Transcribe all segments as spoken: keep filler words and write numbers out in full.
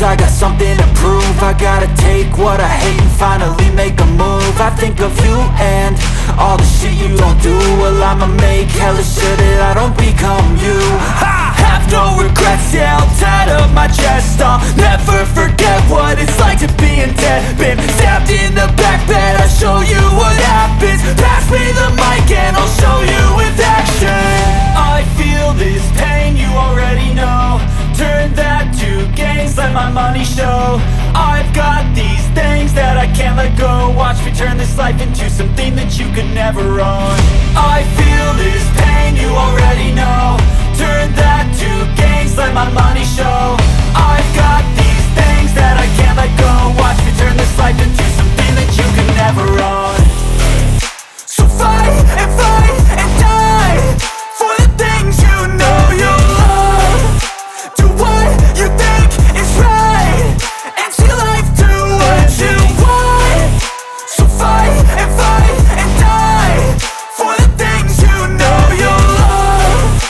I got something to prove. I gotta take what I hate and finally make a move. I think of you and all the shit you don't do. Well, I'ma make hella sure that I don't become you. Ha! Have no regrets, yeah, I'll tat up my chest. I'll never forget what it's like to be in debt. Been stabbed in the back bed, I'll show you what happens. Pass me the mic and I'll show you with action. I feel this pain, you already know. Turn that to gains, let my money show. I've got these things that I can't let go. Watch me turn this life into something that you could never own. I feel this pain, you already know. Turn that to gains, let my money show. I've got these things that I can't let go. Watch me turn this life into something that you could never own. So fight and fight and die for the things you know you love. Do what you think is right and see life do what you want. So fight and fight and die for the things you know you love.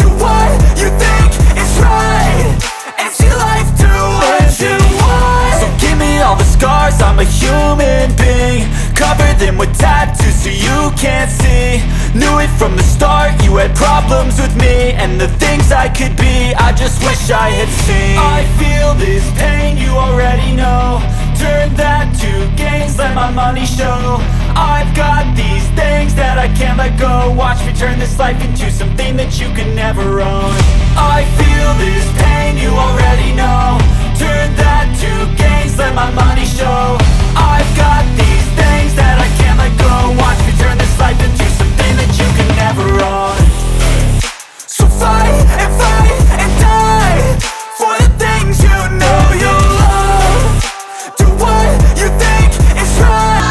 Do what you think is right and see life do what you want. So give me all the scars, I'm a human being. Cover them with tattoos so you can't see. Knew it from the start, you had problems with me and the things I could be. I just wish I had seen. I feel this pain, you already know. Turn that to gains, let my money show. I've got these things that I can't let go. Watch me turn this life into something that you could never own. I feel this pain, you already know. Turn that to gains, let my money show. I've got these things that I can't let go. Watch me turn this life into something that you could never own. So fight and fight and die for the things you know you love. Do what you think is right.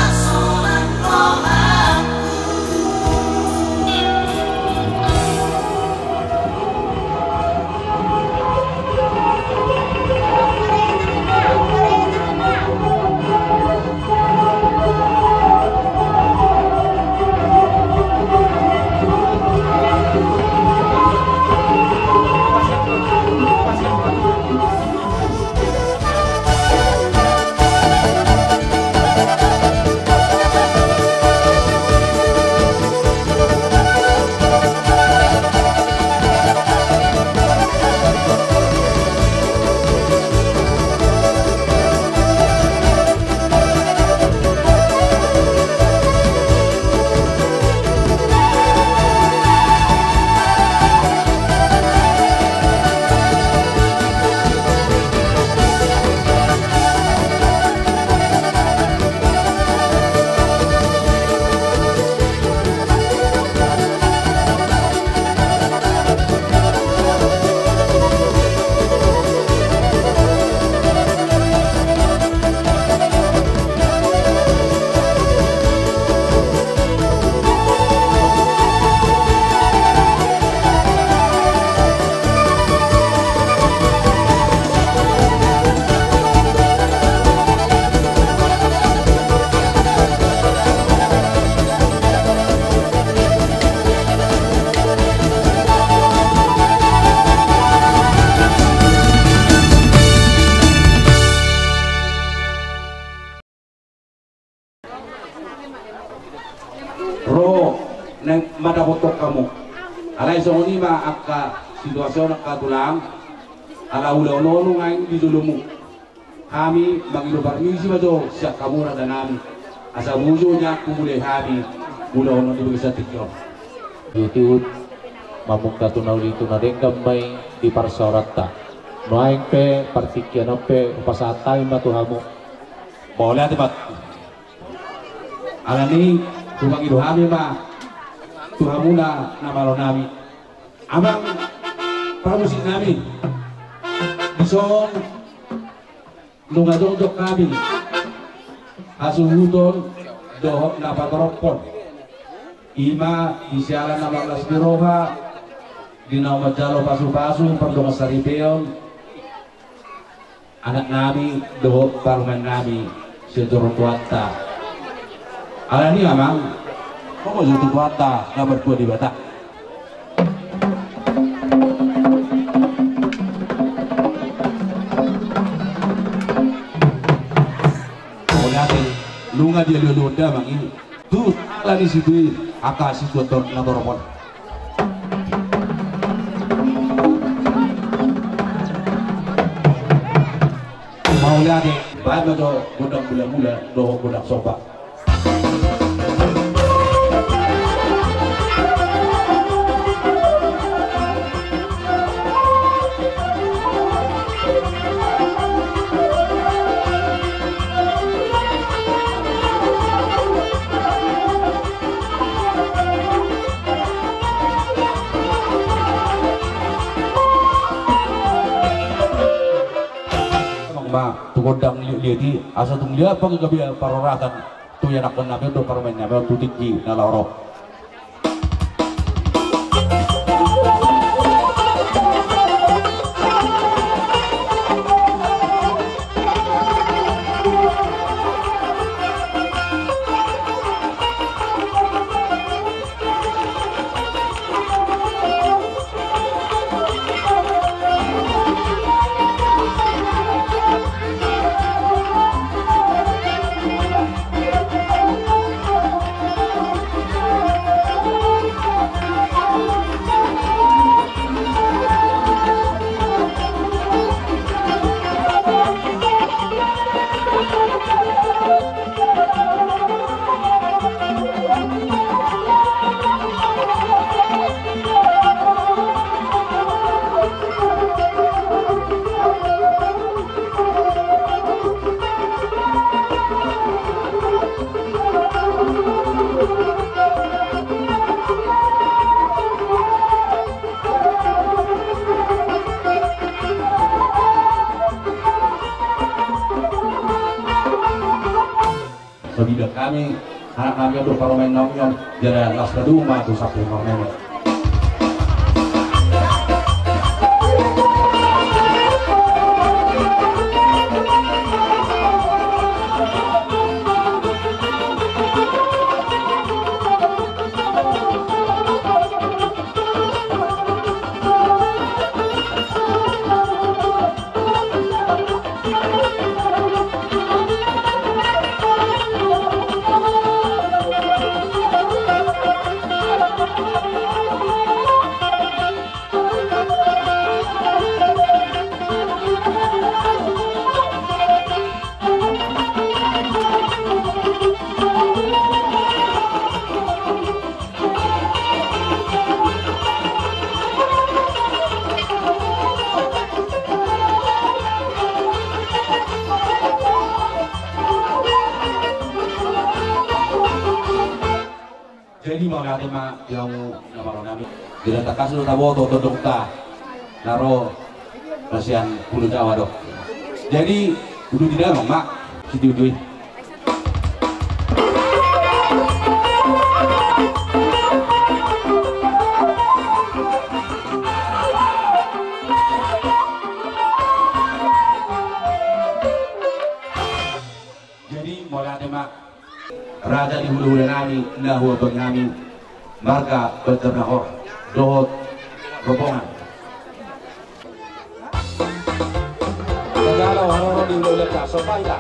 Ro naeng mandapothon hamu. Alai songon i ma angka situasi on angka tulang. Ala ulaon on nuaeng di jolomu. Hami mangido parmisi ma jo sian hamu raja nami. Asa boi jo nian humulai hami ulaon on di bagasan tingki on. Ihut-ihut mamungka tu na uli tu na denggan ma i di parsaoranta. Nuaeng pe partingkian on pe hupasahat hami ma tu hamu. Mauliate ma. Alani i hupangido hami ma tu hamuna na malo nami. Amang parmusik nami, dison nunga jongjong hami hasuhuton dohot na patorophon. I ma di siala na marlas ni roha, di na manjalo pasupasu pardongan saripeon, anak nami dohot parumaen nami sian joro tuanta. Alani i amang, mauliate ma tu Tuhanta na martua Debata. Nunga dialualuhon damang i tu sala ni situan i, angka situan tor-, na torop on. Mauliate, baen ma jo gondang mulamula dohot gondang somba. Amang ma tu gondang liat-liat i, asa tung liat panggabean parhorasan tu ianakhon nami on dohot parumaen nami on tu tingki na laho ro. Sabidang hami, anak nami on dohot parumaen nami on, jala las na dung ma tu samping nami on. Jadi mauliate ma di hamu na marhaha nami. Di na tangkas do taboto tondongta na ro na sian Pulo Jawa do. Jadi uduti damang ma situtu i. Jadi mauliate ma. Raja ni hulahula nami na huambangi nami, marga Banjarnahor dohot rombongan. Jalo haroro ni hulahula, somba hita.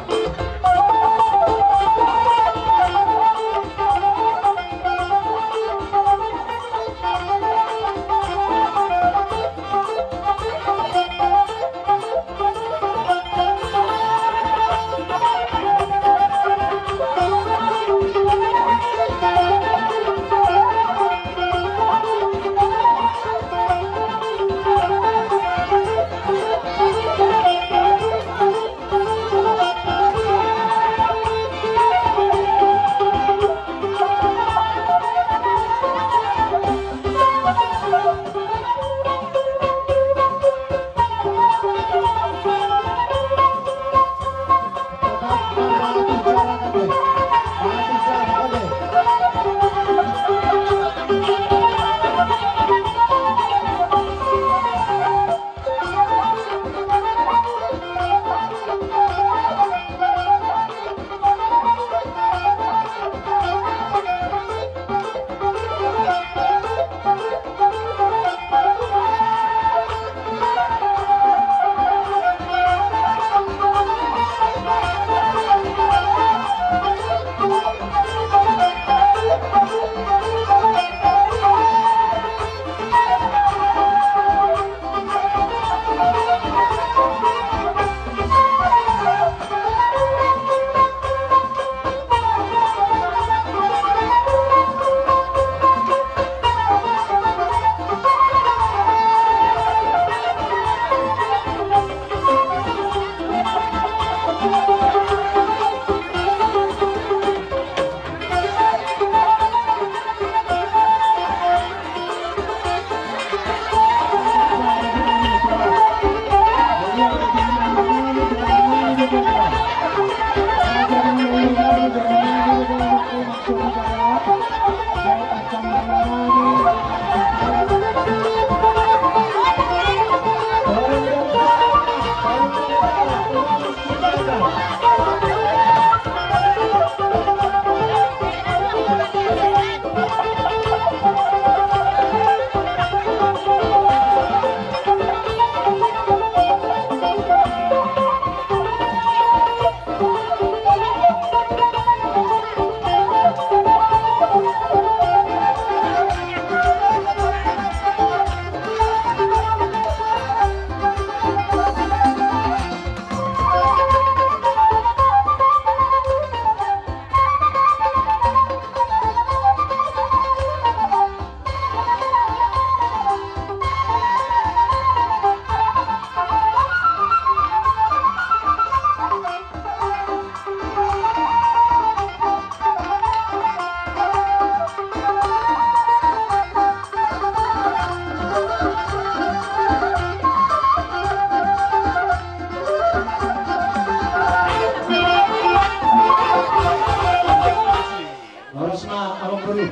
Horas ma amang boru.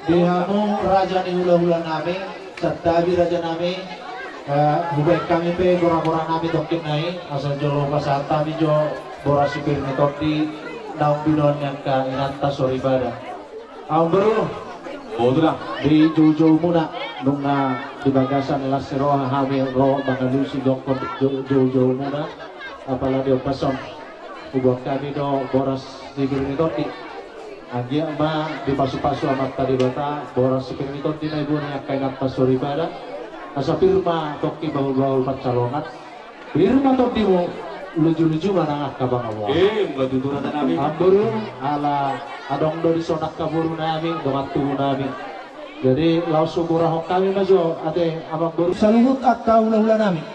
Di hamu raja ni hulahula nami, santabi raja nami, eh, hubaen hami pe goragora nami tongkin nai, asa jolo pasahat hami jo boras si pir ni tondi naung binoan ni angka inanta soripada. Amang boru. Botul, Tulang. Di joujoumuna, nunga di bagasan las ni roha hami ro mangalusi dohot jou-, joujoumuna, apala di ombas on huboan hami do boras si pir ni tondi. Anggiat ma dipasupasu Amanta Debata boras si pir ni tondi na iboan ni angka inanta soripada. Asa pir ma tongki bahulbahul pansalongan. Pir ma tondimu, lujuluju ma nang angka pangomoan. Eh, betul, betul, kata Nabi. Amang boru, ala adong do dison angka boru nami, dongan tubu nami. Jadi laos huburahon hami ma jo ate amang boru. Saluhut angka hulahula nami.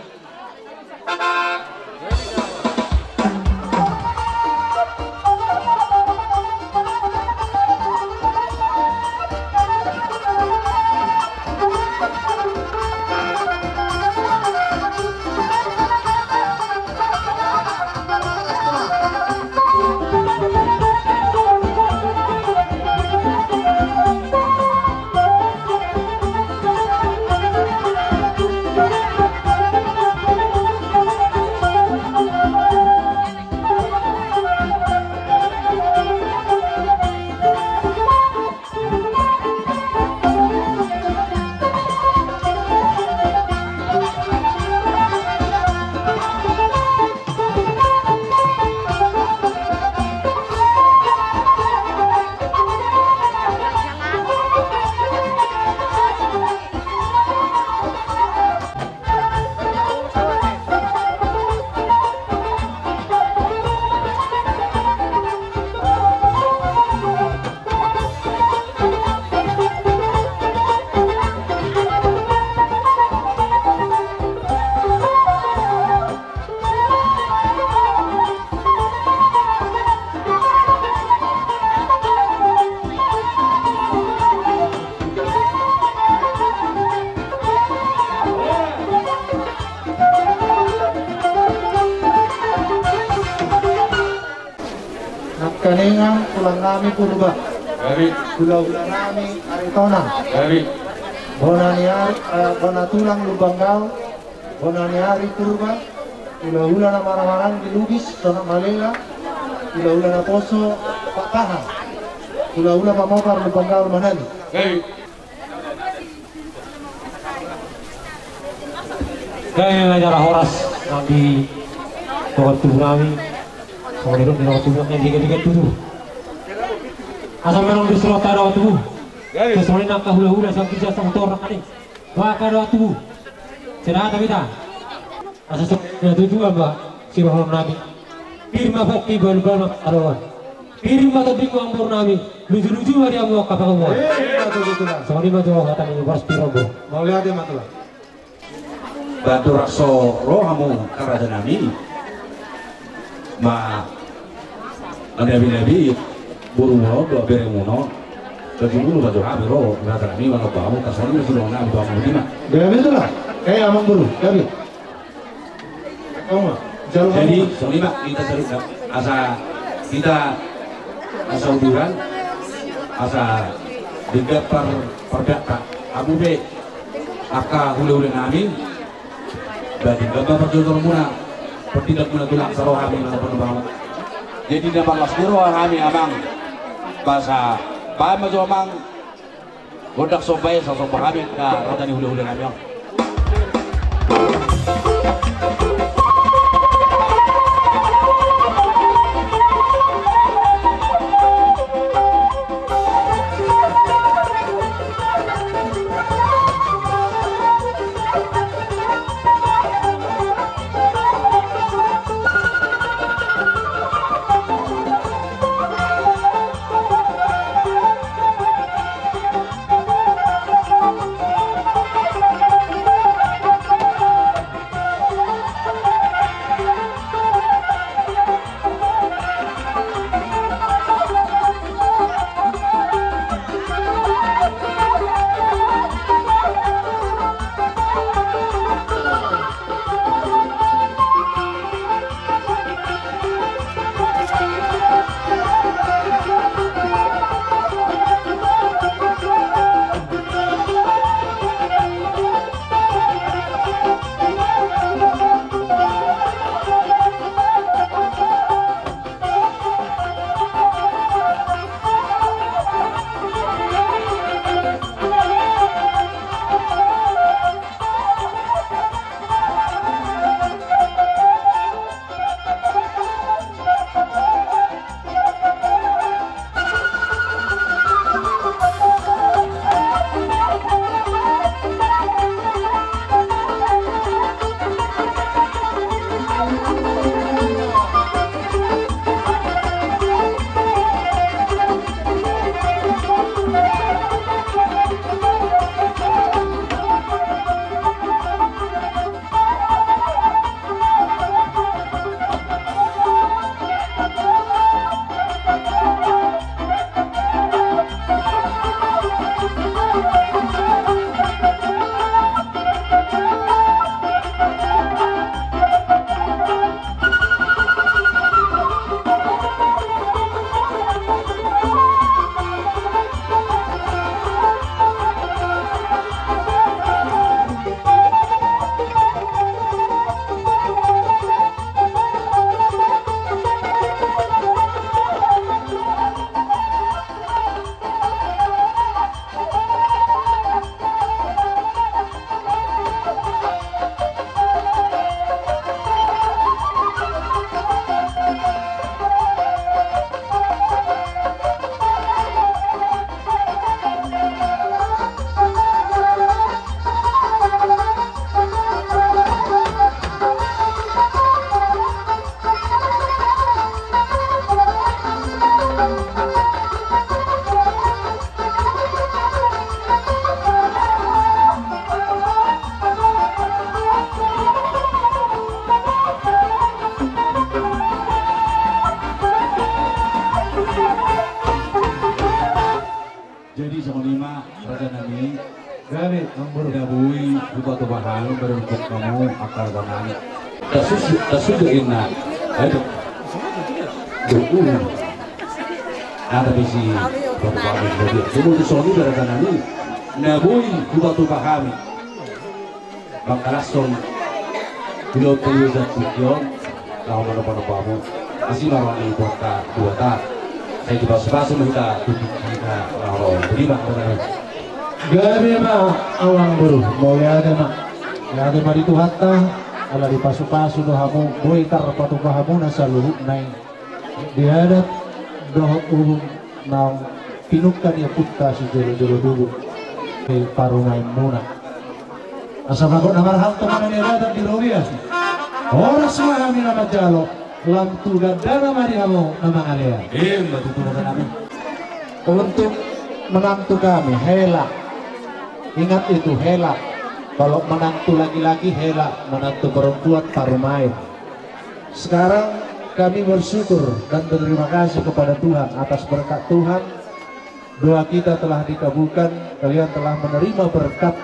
Nangkaningan tulang nami Purba. Gabe. Hulahula nami Aritonang. Gabe. Bona ni ari, eh, bona tulang Lumban Gaol. Bona ni ari Purba. Hulahula na marhahamaranggi Lubis, Sonak Malela. Hulahula naposo Pakpahan. Hulahula pamopar Lumban Gaol Manali. Gabe. Gabe ma jala horas nang di dongan tubu nami. Songon i dohot di dongan tubu nami, dengke-dengke tutu. Asa memang di surat ada dongan tubu. Songon i nangka hulahula sian ginjang sahutor nangkaning. Baka dongan tubu. Sehat hita. Asa songon i na tutu ma sirohon nami. Pir ma pongki, bahulbahul ma pansalongan. Pir ma tondingmu amang boru nami, lujuluju ma di hamu angka pangomoan. Eh, ima tutu, Tulang. Songon i ma jo hata ni boras pir on, boru. Mauliate ma, Tulang. Bahen do raso rohamu, raja nami. Ma, manabi-nabi borumuna on dohot beremuna on. Lujuluju ma jo hami ro, raja nami, manomba hamu, asa songon i ma sirohon nami tu hamu, ima. Gabe, Tulang. Eh, amang boru, gabe. Jadi, songon i ma hita sari-, asa hita, asa uduran, asa denggan par-, pardakta. Hamu pe angka hulahula nami, ba denggan ma parjolo-jolomuna. Pardidangmuna tulang, asa ro hami manopot bamu. Jadi na marlas ni roha hami, amang. Asa baen ma jo, amang, gondang somba i, asa somba hami angka raja ni hulahula nami on. Jadi songon i ma, raja nami. Gabe, amang boru. Nda boi hupatupa hami, marungkut hamu angka raja nami. Tasusu, tasusu inna. Ayo. Duh, uh. Nah, tapi si patupa hami, jadi. Cuma di sini, raja nami. Nda boi hupatupa hami. Mangkalashon. Bilo tio jat tukion. Laho manopa-nopa hamu. Asi ma roha ni Tuhanta Debata. Sai dipasu-pasu ma hita tu tingkina na ro. Terima kasih. Gabe ma, amang boru. Mauliate ma. Mauliate ma di Tuhanta. Ala dipasu-pasu do hamu. Boi tarpatupa hamuna saluhutna i. Di adat dohot uhum naung tinungka ni ompunta sijolo-jolo tubu. Di parumaenmuna. Asa bagot na marhalto ma na niadat di robean. Horas ma hami na manjalo, lam tu gandana ma di hamu na mangalean. Ima tutu, raja nami. Untuk menantu kami, hela. Ingat itu, hela. Kalau menantu laki-laki, hela. Menantu perempuan, parumaen. Sekarang kami bersyukur dan berterima kasih kepada Tuhan atas berkat Tuhan. Doa kita telah dikabulkan, kalian telah menerima berkat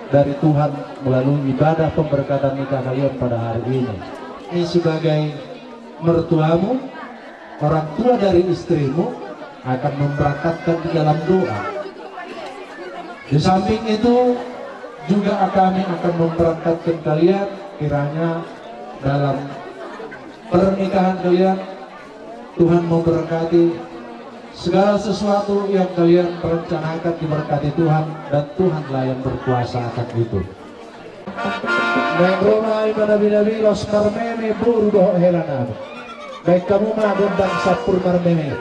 dari Tuhan melalui ibadah pemberkatan nikah kalian pada hari ini. Ini sebagai mertuamu, orang tua dari istrimu akan memberangkatkan di dalam doa. Di samping itu juga kami akan memberangkatkan kalian, kiranya dalam pernikahan kalian. Tuhan memberkati segala sesuatu yang kalian rencanakan, diberkati Tuhan, dan Tuhanlah yang berkuasa akan itu. Naeng ro ma i manabi-nabi, laos marmeme boru dohot hela nami. Baen hamu ma gondang sampur marmeme.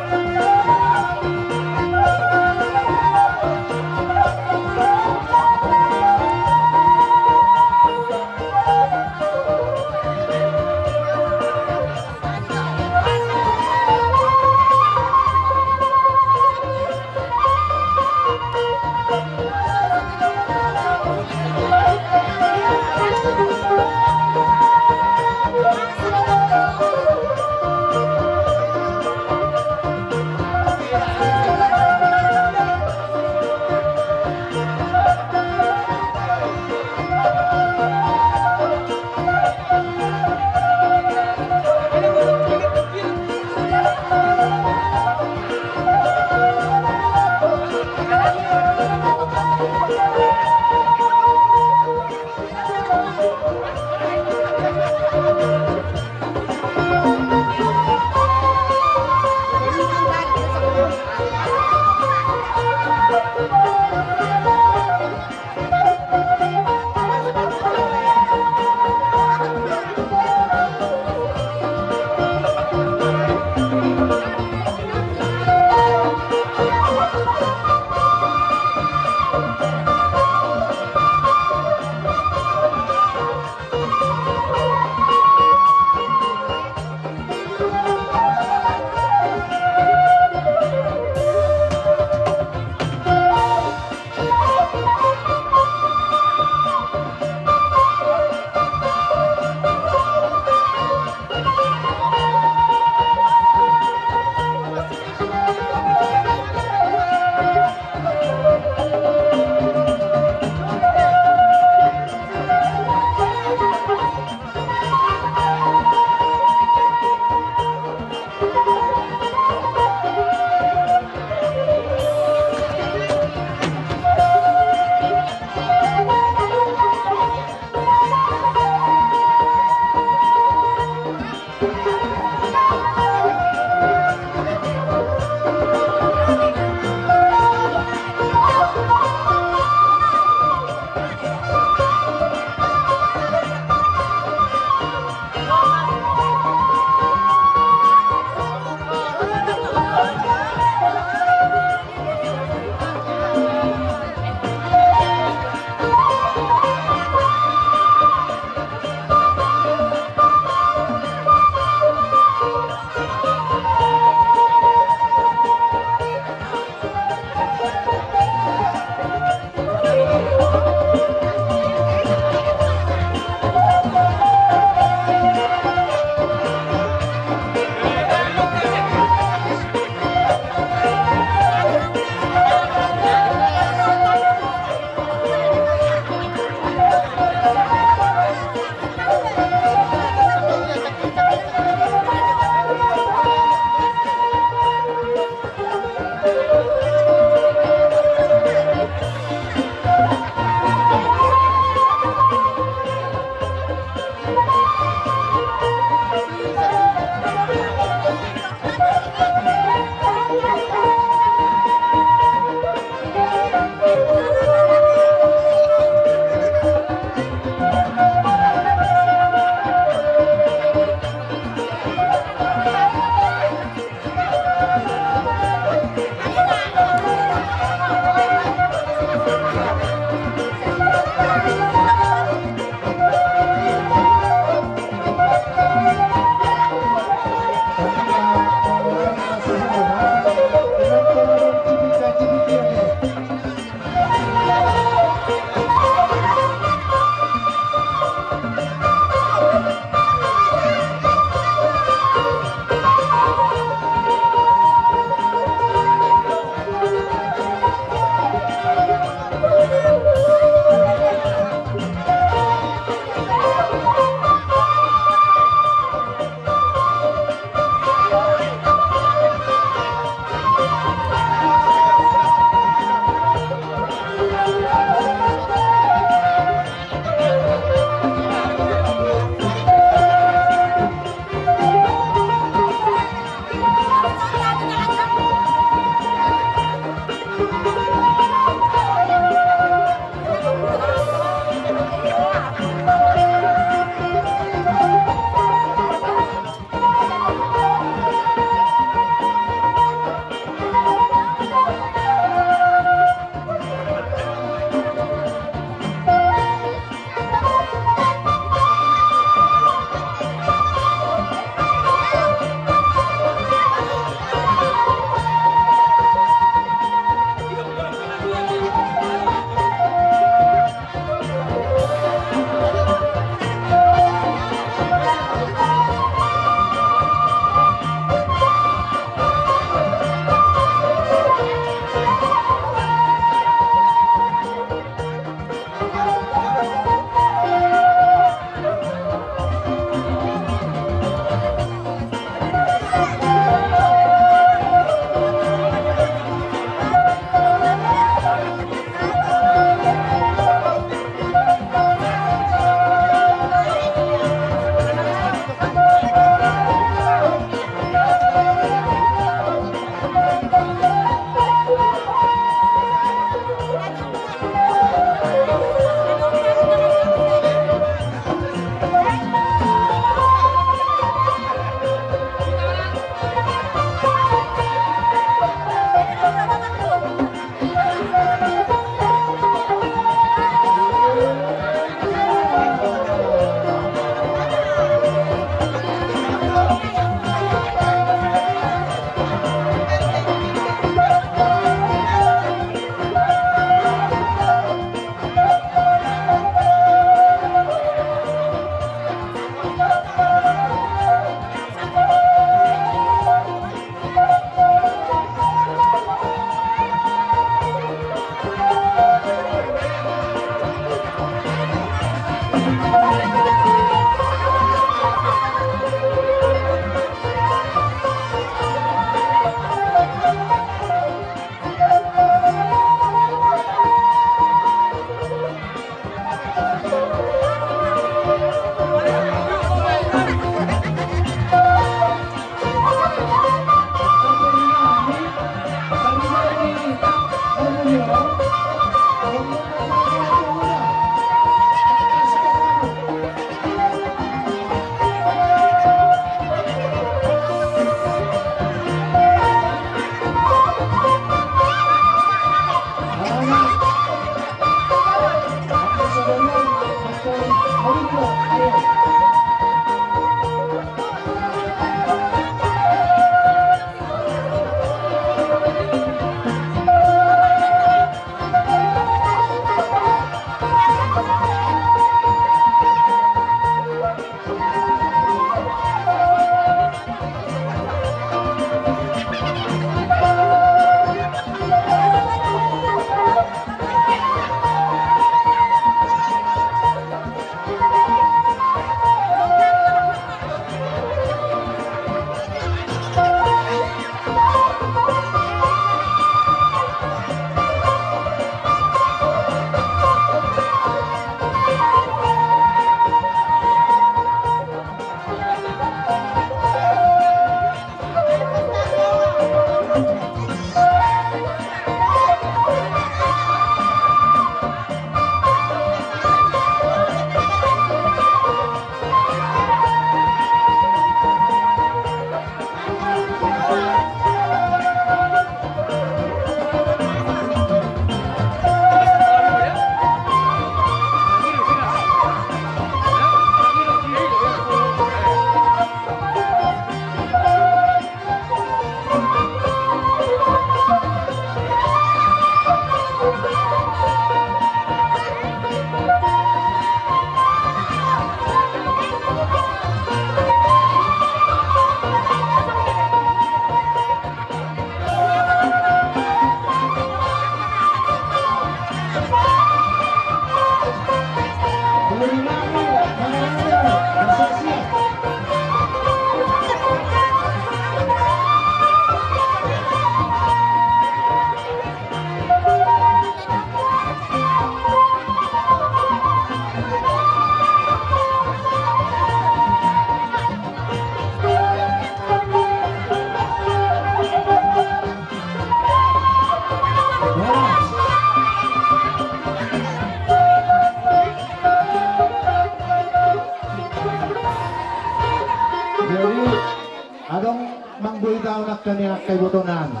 Adong manggoitahon angka ni angka ibotonami.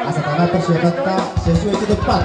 Asa tangkas persiapanta sesuai ketentuan.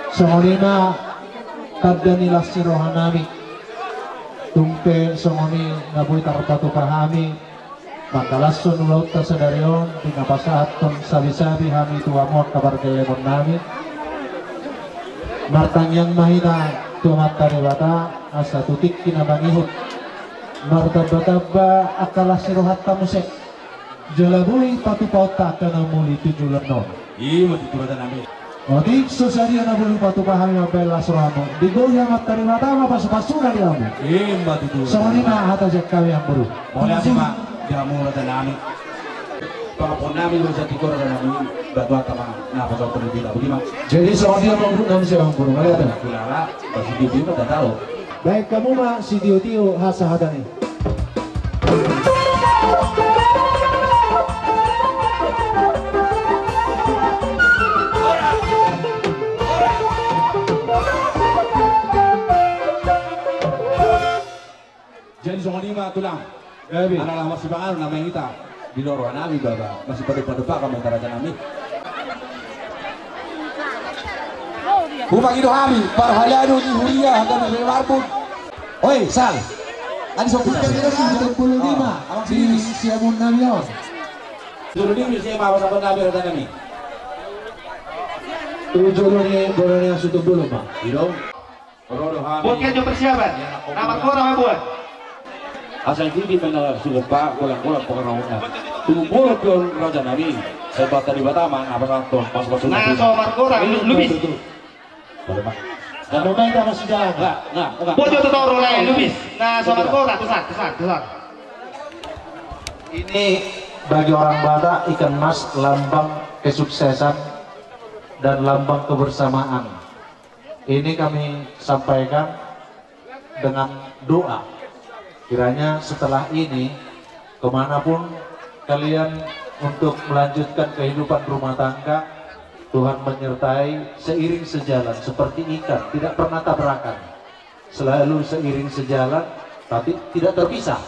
Songon i ma tanda ni las ni roha nami. Tung pe songon i na boi tarpatupa hami, mangkalashon ulaonta sadari on di na pasahathon sabisabi hami tu hamu angka pargellengon nami. Martangiang ma hita tu Amanta Debata asa tu tingki na mangihut martambatamba angka las ni rohanta muse. Jala boi patupahonta angka na muli tu joloan on. I ma tutu, raja nami. Otik so sadia na boi hupatupa hami mambahen las rohamu, digohi Amanta Debata ma pasupasuna di hamu. I ma tutu. Songon i ma hata sian hami, amangboru. Mauliate ma di hamu, raja nami. Pangapuan nami do sahat tu ho, raja nami. Batu atama na pasauthon di hita, boti ma. Jadi songon i ma, amangboru nami, sian amangboru. Mauliate. Kulala basi di bima datalo. Baen hamu ma sitiotio hasahatan i. Jadi songon i ma, tulang. Gabe. Ala laho masipanganon nama hita. Di roha nami, baba, masipatupa-tupa hamu, raja nami. Hupangido hami parhalado ni huria hata ni marbun. Oi, sal. Adi sopi. Tiga ratus tujuh puluh lima. Di siamun nami on. Tujuh puluh lima, siamun nami, raja nami. Tujuh puluh lima, boleh ni asutu bulu, Pak. Idong. Buat kan jo persiapan. Nama kau nama buat. Asa i di mana suka pa golang-golang pengaruhna. Tunggu bolok pion, raja nami. Saya batal di Batam, apa satu pas pas. Nah, so margora, lu bis. Kalau main sama si jalan. Enggak, enggak, enggak. Buat jo toro lain, lu bis. Nah, so margora, tusan, tusan, tusan. Ini bagi orang Batak, ikan mas lambang kesuksesan dan lambang kebersamaan. Ini kami sampaikan dengan doa. Kiranya setelah ini, kemanapun kalian untuk melanjutkan kehidupan rumah tangga, Tuhan menyertai, seiring sejalan seperti ikan, tidak pernah tabrakan. Selalu seiring sejalan, tapi tidak terpisah.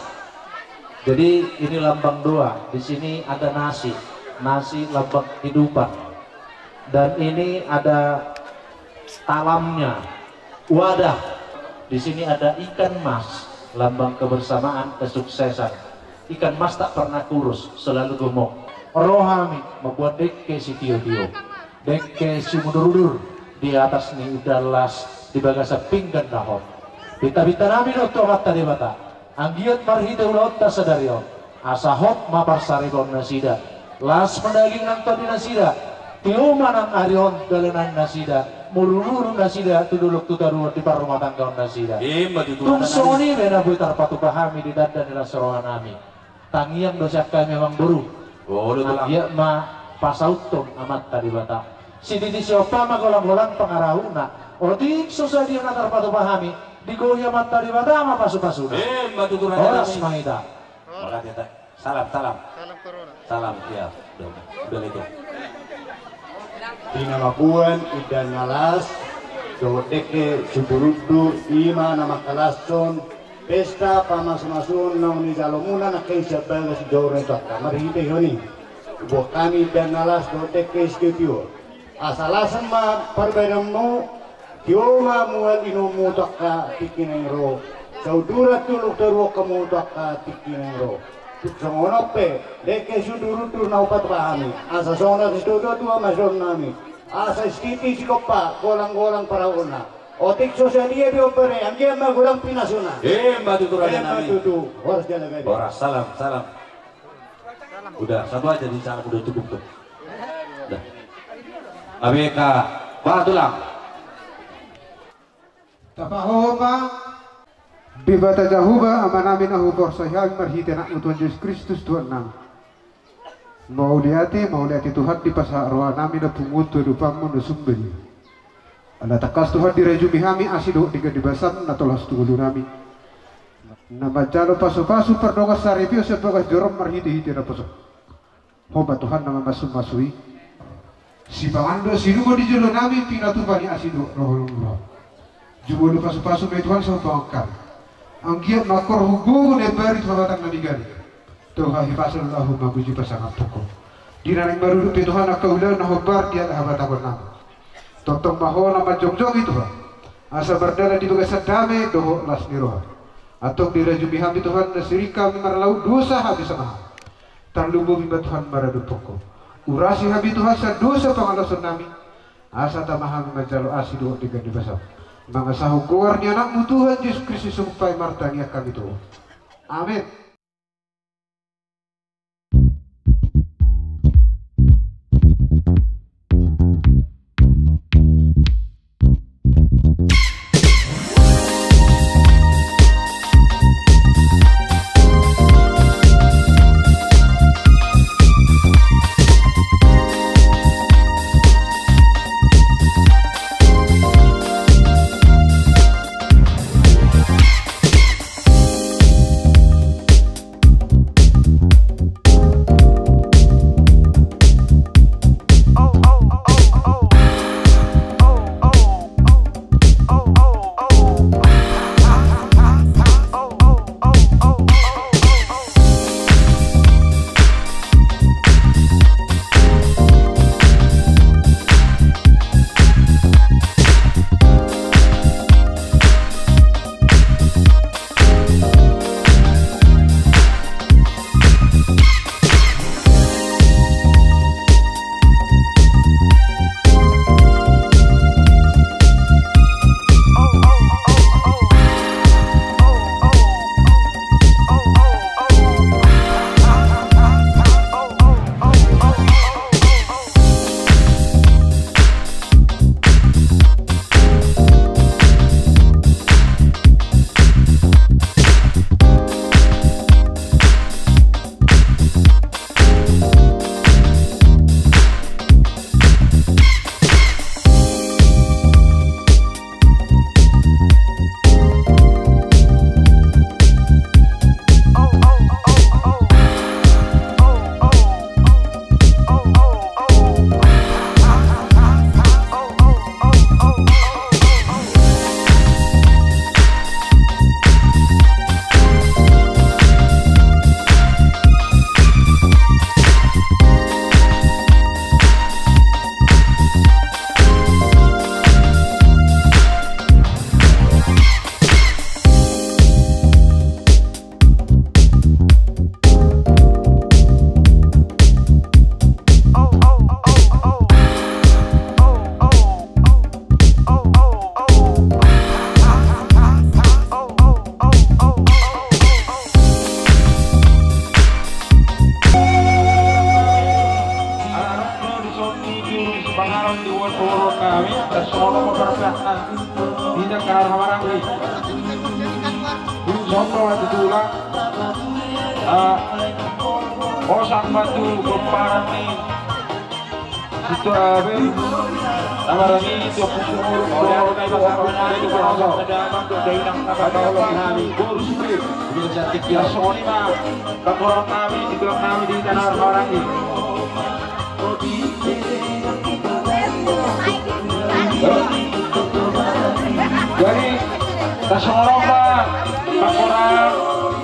Jadi ini lambang doa. Di sini ada nasi, nasi lambang kehidupan. Dan ini ada talamnya, wadah. Di sini ada ikan mas, lambang kebersamaan, kesuksesan. Ikan mas tak pernah kurus, selalu gemuk. Roha nami mamboan dengke sitio-tio, dengke simudur-udur di atas ni indahan las di bagasan pinggan na hot. Pinta-pinta nami do tu Amanta Debata, anggiat marhite ulaonta sadari on, asa hot ma parsaripeon nasida, las ma daging nang tondi nasida, tio ma nang ari on dalanan nasida, mururu nasida tu dolok tu toruan di parrumatanggaon nasida. Ima tutu. Tung songon i ma na boi tarpatupa hami di tanda ni las roha nami. Tangiang do sian hami, amangboru. Anggiat ma pasauthon Amanta Debata. Sititi siompa ma golang-golang pangarahutna. Otik so sadia na tarpatupa hami, digohi Amanta Debata ma pasu-pasuna. Ima tutu, raja nami. Horas ma hita. Salam, salam. Salam corona. Salam, iya. Udah, udah itu. Di na mamboan indahan na las dohot dengke simudur-udur, ima na mangkalashon pesta pamasu-masuon naung nijalo muna nangkin sian bagas ni jaor ni angka marhitehon i. Huboan hami indahan na las dohot dengke sitio-tio. Asa las ma parbadaanmu, tio ma mual inummu tu angka tingki naeng ro. Sauduran tu dolok toruan hamu tu angka tingki naeng ro. Tung songon on pe, dengke simudur-udur na hupatupa hami. Asa songon na sitahu-tahu tu hamasaon nami. Asa sititi siompa, golang-golang pangarahutna. Otik so sadia pe, amangboru, anggiat ma godang pinasuna. Ima tutu, raja nami. Ima tutu. Horas jala gabe. Horas, salam, salam. Udah, satu aja di sana udah cukup tuh. Udah. Abeka, bah, tulang. Tapahohom ma. Debata Jahowa, Amanami na huporsai hami marhite Anakmu Tuhan Jesus Kristus, Tuhannami. Mauliate, mauliate Tuhan, dipasahat rohanami na pungu tu adopanmu na sumber i. Ala tangkas Tuhan dirajumi hami asi dohot denggan ni basam na tolhas tu ngolunami, na manjalo pasu-pasu pardongansaripeon sian bagas joro on marhite-hite naposona. Ho ma Tuhan na mamasu-masu i. Sipangan dohot sinumon di jolonami pinatupa ni asi dohot roha ni Tuhan. Jumolo pasu-pasu ma i Tuhan sai hupangan. Anggiat ma ingkon gogo na imbaru tu habatangnami gari. Tu hahipason laho mamuji pasangaphon Ho. Di na naeng marudut pe Tuhan angka ulaon na hombar di angka habatahonnami. Tongtong ma Ho na manjongjongi Tuhan, asa mardalan di bagasan dame dohot las ni roha. Antong dirajumi hami Tuhan na siring hami marlaok, dosa hami songon i. Tarlumobi ma Tuhan maradophon Ho. Urasi hami Tuhan sian dosa pangalaosion nami, asa tama hami manjalo asi dohot denggan ni basam. Mangasahon goar ni Anakmu Tuhan Jesus Kristus, hupamartangiang hami tu Ho. Amen. Anak-anak, dison ni juru sipanganon di uar-uar nami, dan songon on ma parpeakna. Di Jakarta maranggi. Sopo ma tulang. Ah, osang ma tu pomparan ni Sintua Abel. Na maranggi tu Ompu Sumurung. Boru Sipit. Ia songon i ma. Pamoruon nami, di tulang nami di Jakarta maranggi. Jadi, songon on ma, pamoruon,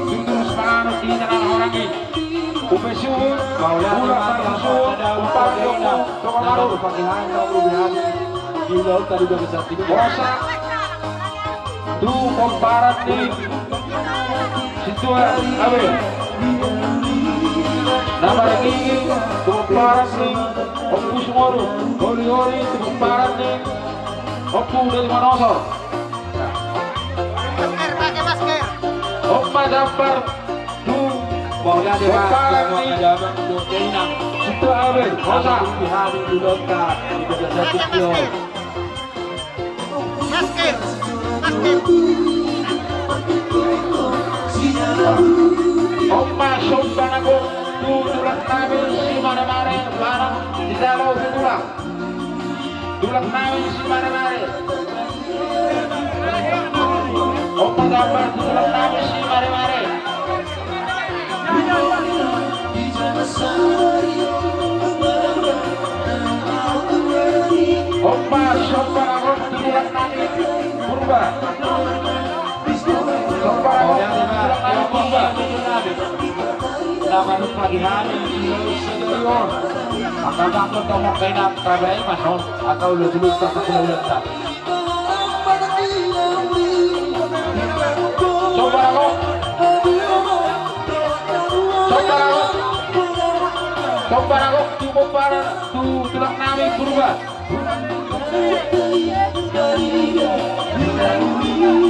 tutu semangat di tengah orang ini. Upe suhut, ulang tahun suhut, umpara joko, joko baru. Di ulaon tadi udah bisa tidur. Bosa. Tu pomparan ni Sintua Abel. Na maranggi tu pomparan ni Ompu Sumoruk. Oli-oli tu pomparan ni Ompu Datumanosor. Masker, pakai masker. Ompa jambar tu pomparan ni Sintua Abel. Bosa. Pakai masker. Masker. Masker. Ompa somba na gok tu tulang nami si Maremare, barang di dalam tulang. Tulang nami si Maremare. Ompa jambar tu tulang nami si Maremare. Ompa somba na gok tu tulang nami Purba. Somba na gok tu tulang nami Purba. Pagi hari, senior. Maka bangun kamu kena tabai manon atau lu dulu tak sekolah ulang tak. Coba ragok. Coba ragok. Coba ragok, cukup parah tu tulang nami Purba.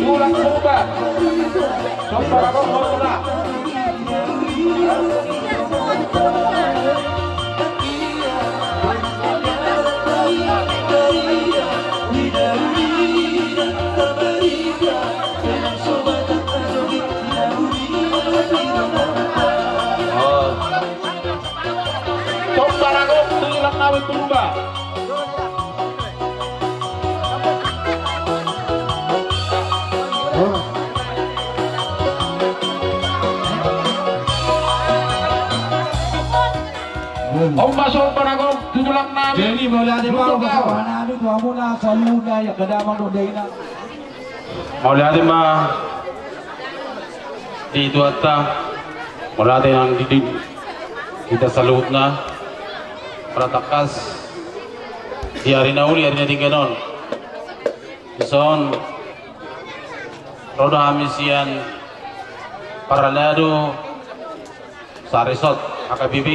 Tulang Purba. Coba ragok, Purba. Coba ragok, tulang nami Purba. Ombas on paragok tu tulang nami. Jadi mauliate ma, ombas on. Nami tu hamuna saluhutna, ya, kada manggodaina. Mauliate ma di Tuhanta. Mauliate nang di, di hita saluhutna. Paratangkas di ari na uli, ari na denggan on. Dison ro do hami sian parhalado saresort H K B P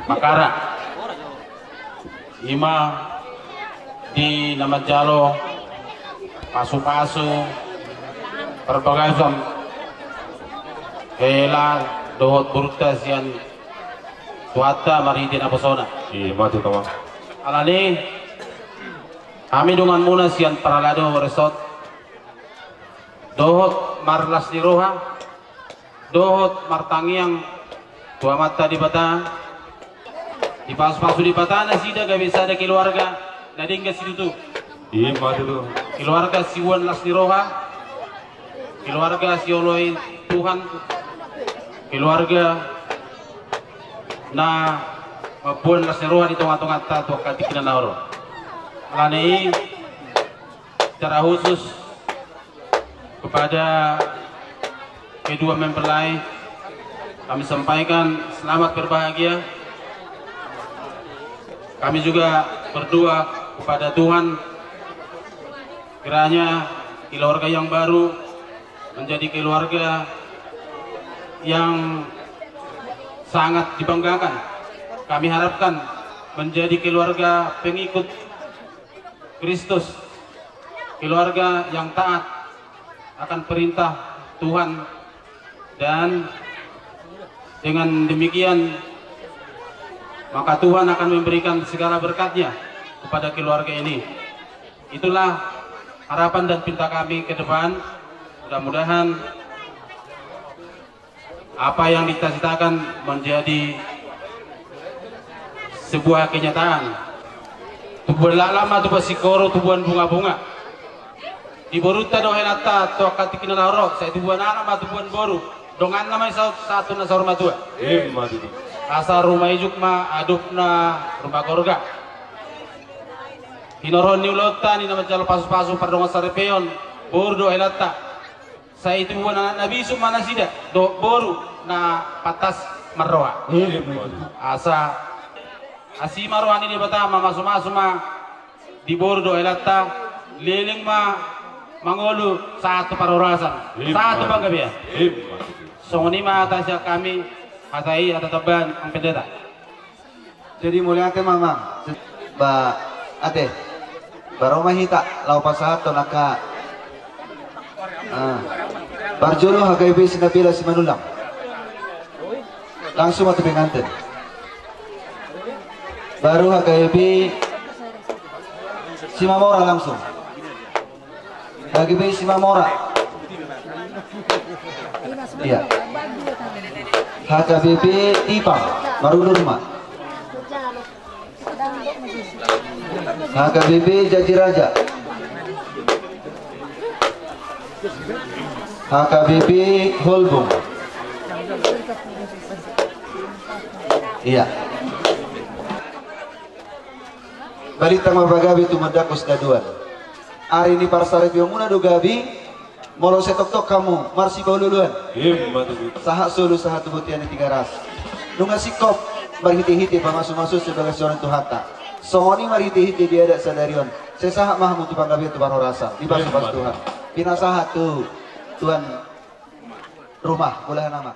Makara. Ima di na manjalo pasu-pasu parbagason hela dohot borunta sian Tuhanta marhite naposona. Ima tutu, Amang. Alani hami donganmuna sian parhalado resort dohot marlas ni roha, dohot martangiang tu Amanta Debata, dipasu-pasu Debata nasida gabe sada keluarga na denggan situtu. Ima tutu. Keluarga siboan las ni roha, keluarga sioloi Tuhan, keluarga na mamboan las ni roha di tonga-tonganta tu angka tingki na naeng ro. Alani i, secara khusus kepada kedua mempelai, kami sampaikan selamat berbahagia. Kami juga berdoa kepada Tuhan, kiranya keluarga yang baru menjadi keluarga yang sangat dibanggakan. Kami harapkan menjadi keluarga pengikut Kristus, keluarga yang taat akan perintah Tuhan, dan dengan demikian maka Tuhan akan memberikan segala berkatnya kepada keluarga ini. Itulah harapan dan pinta kami ke depan. Mudah-mudahan apa yang dicita-citakan menjadi sebuah kenyataan. Tubuan laklak ma tubuan singkoru, tubuan bunga-bunga. Di borunta dohot helanta tu angka tingki na naeng ro, sai tubuan anak ma tubuan boru. Donganna ma i saut sahat tu na saur matua. Ima tutu. Asa ruma ijuk ma adopna ruma gorga. Hinorhon ni ulaonta ni na manjalo pasu-pasu pardongan saripeon boru dohot helanta. Sai tubuan anak na bisuk ma nasida dohot boru na pantas marroha. Ima tutu. Asa asi ma roha ni Debata, mamasu-masu ma di boru dohot helanta, leleng ma mangolu sahat tu parhorasan, ima, sahat tu panggabean. Ima tutu. Songon i ma hata sian hami, hata i hata tambahan, Amang Pendeta. Jadi mauliate ma, Amang. Ba ate, ba ro ma hita laho pasahathon angka, ah, parjolo H K B P Sinambela Simanullang. Langsung ma tu pengantin. Baru H K B P Simamora langsung. H K B P Simamora. Iya. H K B P Tipang, marulur ma. H K B P Jatiraja. H K B P Holbung. Iya. Balintang ma pagabe tumundalhon sidaonan. Ari ni parsaripeonmuna do gabe, molo sai tongtong hamu marsipaolo-oloan. Ima tutu. Sahat solu sahat tu bontean ni Tigaras. Nunga singkop marhite-hite pamasu-masu sebagai seorang Tuhanta. Songon i marhite-hite di adat sadari on. Sai sahat ma hamu tu panggabean tu parhorasan. Dipasupasu Tuhan. Pinasahat tu tuan rumah, bolahan nama.